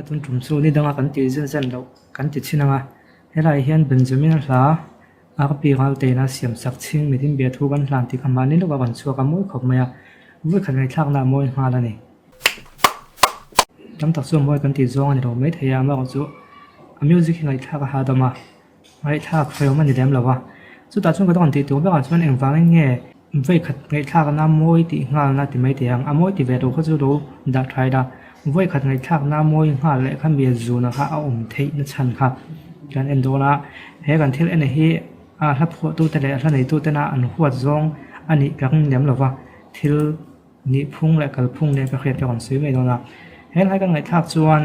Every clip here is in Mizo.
Tun tum chu ni danga kan tih zen zen loh kan ti chhin ang a, helaiah hian Benjamin-a hla RP Ralteina siam sak chhing mitin biathu kan hlan tih kha mahni lawkah kan chhuak a mawi khawp mai a, vawikhat ngaihthlakna a mawi nghal a ni. Tam tak chu a mawi kan tih zawng a ni lo maithei a, amaherawhchu a music hi ngaihthlak a hahdam a. Ngaihthlak hrehawm a ni lem lo a, chutah chuan ka rawn tih tur berah chuan engvangin nge vawi khat ngaihthlakna mawi tih nghalna ti mai teh ang, a mawi ti ve lo kha chu lo dah tha ila, vawi khat ngaihthlakna mawi nghal leh kha mi zuna kha a awm theih na chhan kha kan en dawn a, he kan thil en hi a hla phuahtute leh hla neitutena an huat zawng a nih ka ring lem lo va, thil. Nihphung leh kalphung leh ka hriat ka rawn sawi mai dawn a, he hlai kan ngaihthlak chuan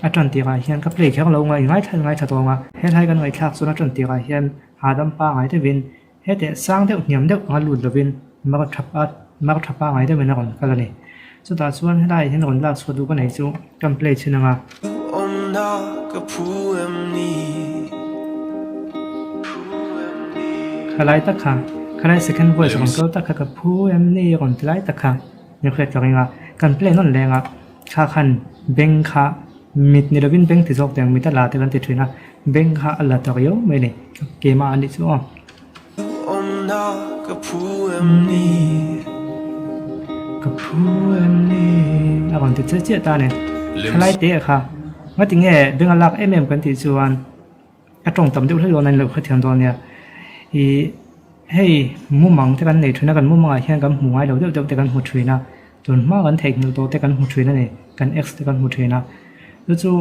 a tan tirah hian ka play kher lo ngai ngaithla ngaithla tawng a, he hlai kan ngaihthlak chuan a tan tirah hian hahdam pangai deuhin heteh sang deuh hniam deuh anga lut lovin mar tha pa mar tha pangai deuhin a rawn kal a ni. Chutah chuan helaiah hian rawn lak chhuah duh ka nei chu kan play chhin ang a. Khalai tak kha, khalai second voice rawn kal tak kha ka phu em ni rawn ti lai tak kha min hriat ka ring a, kan play nawn leng a, thla khan beng kha mit ni lovin beng ti zawk teh ang mit a la te kan ti thin a, beng kha a la ta riau mai a ni, keimah a nih chu aw. Ka phu em ni a rawn ti chiah chiah ta a ni. Thalai te kha ngati nge beng a lak em em kan tih chuan a tawng tam deuh hlek dawn a ni lo hrethiam dawn nia. Ih hei mumang te kan nei thin a kan mumangah hian kan hmu ngai lo deuh deuh te kan hmu thin a tun hma kan theihnghilh tawh te kan hmu thin a ni kan ex te kan hmu thin a chu chu.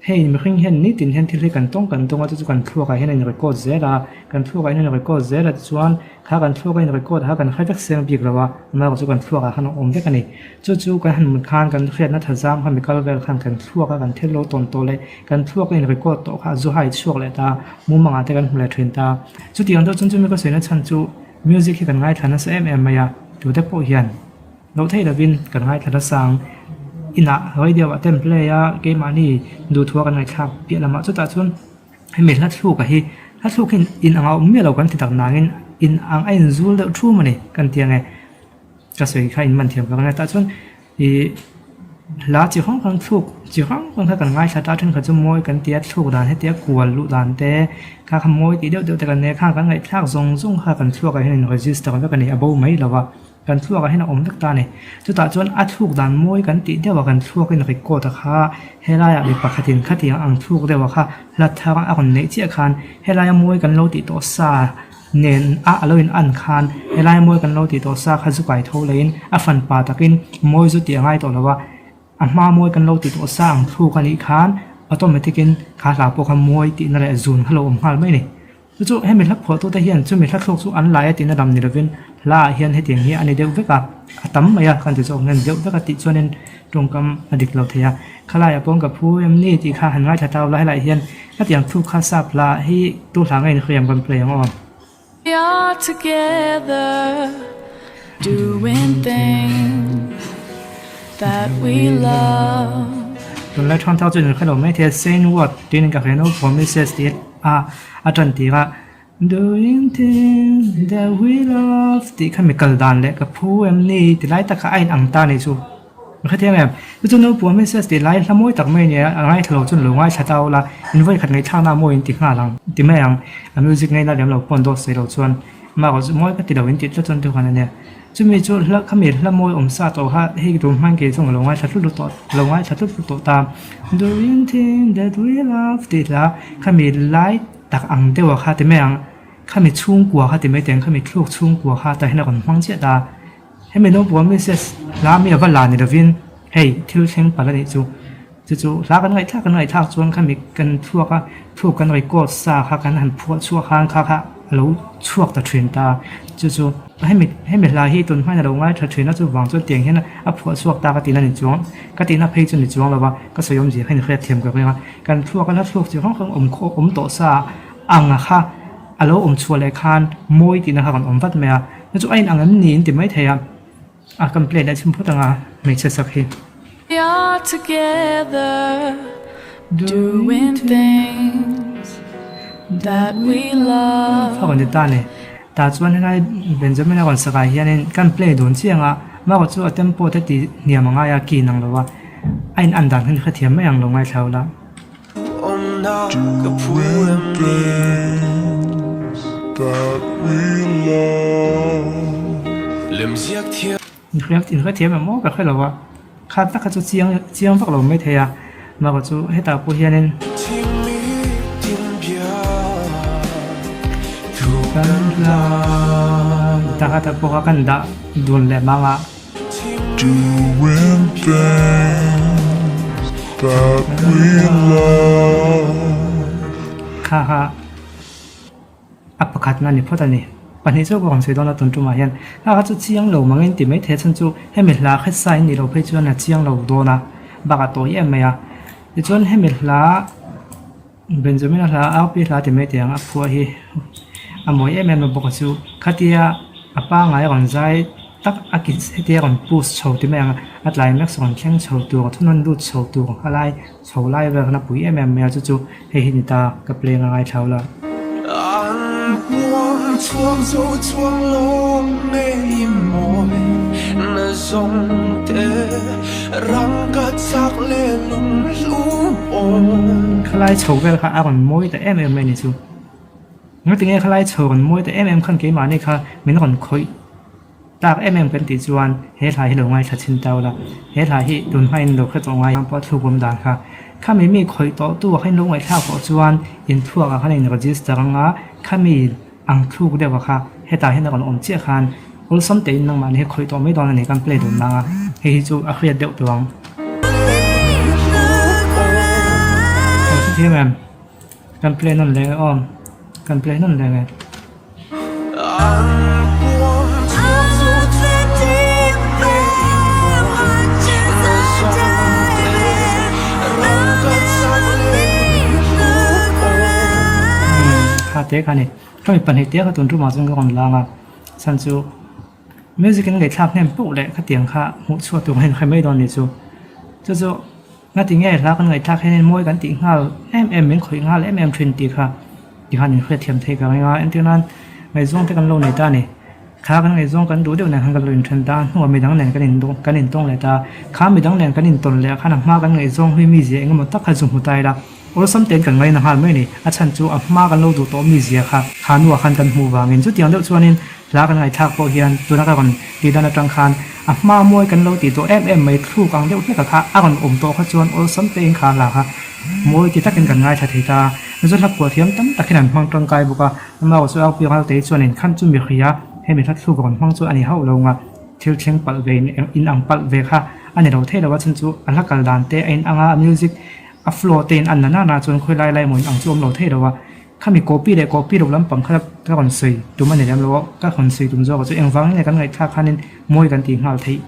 Hei mihring hian nitin hian thil hi kan tawng kan tawng a chu chu kan thluakah hian a in record zel a, kan thluakah hian a in record zel a tichuan kha kan thluak a in record kha kan hre vek seng bik lo a, amaherawhchu chu kan thluakah khan a awm vek a ni. Chu chu kan han mut khan kan hriatna thazam kha mikal vel khan kan thluak a kan thil lo tawn tawh leh kan thluak a in record tawh kha a zu hai chhuak leh ta, mumangah te kan hmu leh thin ta. Chutiang deuh chuan chumi ka sawina chhan chu music hi kan ngaithla nasa em em mai a, tute pawh hian. Loh theih lovin kan ngaithla nasa ang. Inah radio ah te an play a, keimahni duhthua kan ngaihthlak piah lamah chutah chuan hemi hla thluk a hi hla thluk hi in ang a awm miah lo kan ti tak nangin in ang a inzul deuh thum a ni kan ti ang e. Ka sawi kha in man thiam ka ring a tah chuan ih hla chi hrang hrang thluk chi hrang hrang kha kan ngaithla ta a thenkhat chu mawi kan ti a thluk dan hetia kual luh dan te kha kha mawi tih deuh deuh te kan nei a khang kan ngaihthlak zawng zawng kha kan thluakah hian in register vek a ni a bo mai lo va. Kan thluakah hian a awm vek ta a ni. Chutah chuan a thluk dan mawi kan tih deuh a kan thluakin record a kha helaiah mi pakhatin khatiang ang thluk deuh a kha hla thar a rawn neih chiah khan helaia mawi kan lo tih tawh sa nen a a lo in an khan helaia mawi kan lo tih tawh sa kha zu kai tho leiin a fan pa takin mawi zu tih a ngai tawh lo a, a hma mawi kan lo tih tawh sa ang thluk a nih khan automatic in kha hla pawh kha mawi tihna leh zun kha lo awm nghal mai a ni. Chu chu hemi hla phuahtute hian chumi hla thluk chu an lai a tihna lam ni lovin hla ah hian hetiang hi a ni deuh vek a, a tam mai a kan ti zawk hian deuh vek a tih chuanin tawngkam a dik lo thei a. Khalaiah pawh ka phu em ni tih kha han ngaithla ta ula helaiah hian hetiang thluk kha sap hla hi tu hla ngeiin hriam rawn play ang aw. We are together doing things that we love. Tunlai thangthar chu in hre lo mai thei a, Saint Word tiin ka hre no promises tih a. A tan tir a, Doing things that we love tih kha mi kal dan leh ka phu em ni ti lai tak kha a inang ta a nih chu. Ka hrethiam em? Chu chu naupang message tih lai hla mawi tak mai a nia, a ngaithla lo chuan lo ngaithla ta ula, in vawi khat ngaihthlakna a mawi in ti nghal ang ti mai ang. A music ngaina lem lo pawh an dawt sawi lo chuan amah erawh chu mawi ka ti lo in tih tlat chuan duhkhan a nia. Chumi chu hla khami hla mawi awm sa tawh kha hei tur hman kei chuan ka lo ngaithla tlut tlut tawh lo ngaithla tlut tlut tawh ta. Doing thing that we love tih hla khami lai tak ang deuh a kha ti mai ang khami chhungkua kha ti mai teh ang khami thluk chhungkua kha tah hian a rawn hmang chiah ta. Hemi naupang Mrs hla mi a va la ni lovin hei thil thleng palh a nih chu chu chu hla kan ngaihthlak kan ngaihthlak chuan khami kan thluak a thluk kan record sa kha kan han phuah chhuak khan kha kha a lo chhuak ta thin ta chu chu hemi hemi hla hi tun hmain a lo ngaithla thin a chuvang chuan tiang hian a phuah chhuak ta ka tihna ni chuang ka tihna phei chu ni chuang lo va ka sawi awmzia kha in hriatthiam ka ring a kan thluak a hla thluk chi hrang hrang awm khawh awm tawh sa ang kha a lo awm chhuah leh khan mawi tihna kha rawn awm vat mai a chu chu a inang em ni in ti maithei a. A kan play leh chhun phawt anga hmeichhe sak hi. We are together doing things that we love. Kha rawn ti ta ni. Tah chuan helai Benjamin a rawn sakah hianin kan play dun chiang a, amaherawhchu a tempo te tih hniam a ngai a, key nang lo a. A in an dan khan i hrethiam mai ang lo ngaithlau la. In hrethiam em aw ka hre lo a, kha tak kha chu chiang chiang vak lo mai thei a, mahka chu hetah pawh hianin. Tah kha tah pawh kha kan dah dun leh mang a. Doing things that we love. Kha kha a pakhatna ni phawt a ni. Pahnih chu ka rawn sawi dawn a tun tumah hian kha kha chu chiang lo mangin ti mai thei a chhan chu hemi hla khet sa in nih loh phei chuan a chiang lo dawn a bakah tawi em mai a. Tichuan hemi hla Benjamin-a hla Aupi hla ti mai teh ang a phuah hi a mawi em em a bawk a chu khatia a pangai a rawn zai tak a ki hetia rawn push chho ti mai ang a tlai mek sawn thleng chho tur thunawn lut chho tur a lai chho lai vel khan a pui em em mai a chu chu hei hi ni ta ka play anga ngaithlau la. An huam chhuak zo chuang lawm me i mawi na zawng te rang ka chak leh lung hlu aw. Khalai chho vel kha a rawn mawi ta em em mai ni chu. Ngatinge khalai chho rawn mawi ta em em khan keimahni kha min rawn khawih Tak em em kan tih chuan he hla hi lo ngaithla chhin tau la, he hla hi tun hmain lo hre tawh ngai ang pawh a thluk awm dan kha. Khami mi khawih tawh tu ah khan lo ngaihthlak tawh chuan inthuak ah khan a in register ang a, khami ang thluk deuh ah kha hetah hian a rawn awm chiah khan awlsam tein nangmahni hi khawih tawh mai dawn a ni kan play dun nang a, hei hi chu a hriat deuh tawh ang. Kan hrethiam em? Kan play nawn leh nge aw, kan play nawn leh nge. Kha te kha ni ka mi pahnih te kha tun tumah chuan ka rawn lang a chhan chu music in ngaihthlak hnem poh leh khatiang kha hmuh chhuah tur hian hre mai dawn ni chu chu chu. Ngati nge hla kan ngaihthlak hianin mawi kan tih nghal em em, min khawih nghal em em thin tih kha tikhan in hriatthiam theih ka ring a, entir nan ngaihzawng te kan lo nei ta a ni. Kha kan ngaihzawng kan duh deuh nen khan kan lo inthen ta a, hnuah midang nen kan in kan intawng leh ta a, kha midang nen kan intawn leh ah khan a hma kan ngaihzawng hlui mizia eng emaw tak kha zu hmu ta ila, awlsam tein kan ngaina nghal mai a ni. A chhan chu a hma kan lo duh tawh mizia kha kha hnuah khan kan hmuh vangin chutiang deuh chuanin Hla kan ngaihthlak pawh hian tuna ka rawn tih dan atang khan a hma mawi kan lo tih tawh em em mai thluk ang deuh hlek a kha a rawn awm tawh kha chuan awlsam tein kha hla kha mawi ti takin kan ngaithla thei ta a. Mizo hla phuah thiam tam takin an hmang tangkai bawk a, amah chu Au Piang Halte chuan in khan chu mi hria hemi hla thluk rawn hmang chu a ni hauh lo nga thil thleng palh ve in in ang palh ve kha a ni lo thei lo a chhan chu a hla kal dan te a in ang a, a music a flow te in an la nana chuan khawi lai lai emaw in ang chu awm lo thei lo a. Khami copy leh copy lo lampang kha ka rawn sawi tum a ni lem lo a, ka rawn sawi tum zawk ah chu engvang nge kan ngaihthlak khanin mawi kan tih nghal theih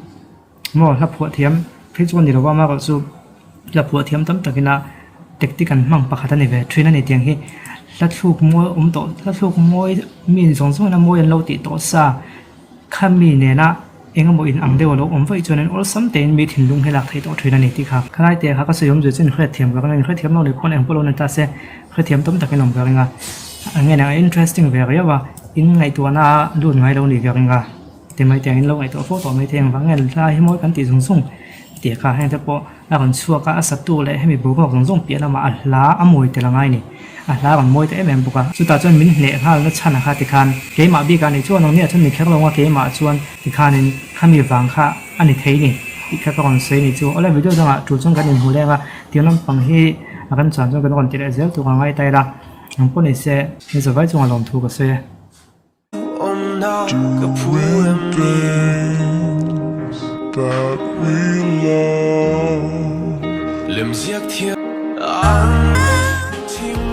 maw hla phuah thiam phei chu a ni lo va amaherawh chu hla phuah thiam tam takin a tactic an hmang pakhat a ni ve thin a ni tiang hi hla thluk mawi awm tawh hla thluk mawi mi zawng zawng ina mawi an lo tih tawh sa Khami nena eng emaw in ang deuh a lo awm vaih chuan awlsam tein mi thinlung hi lak theih tawh thin a ni tih kha. Khalai te kha ka sawi awm zui chu inhriatthiam ka ring a, inhriatthiam lo leh pawn eng pawh lo ni ta se hrethiam tam takin awm ka ring a, eng nge nia interesting ve riau a, in ngaihtuahna a lut ngai lo ni ka ring a, ti mai te ang in lo ngaihtuah fo tawh mai thei ang vang nge hla hi mawi kan tih zung zung tih kha heng te pawh a rawn chhuak a, a satu leh hemi boruak zawng zawng piah lamah a hla a mawi tel a ngai ni. A hla rawn mawi ta em em bawk a. Chutah chuan min hneh nghal na chhan a kha tikhan keimah bik a nih chuan ang nia chuan ni kher lo ang a keimah chuan tikhanin khami vang kha a ni thei ni tih kha ka rawn sawi ni chu. Awle video dangah tul chuan kan inhmu leng a, tiang lampang hi a kan chuan chuan kan rawn ti leh zel tur a ngai ta ila ang pawh ni se hei zavai chungah lawmthu ka sawi e. Doing things that we love.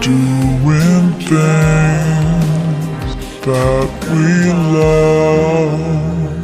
Doing things that we love.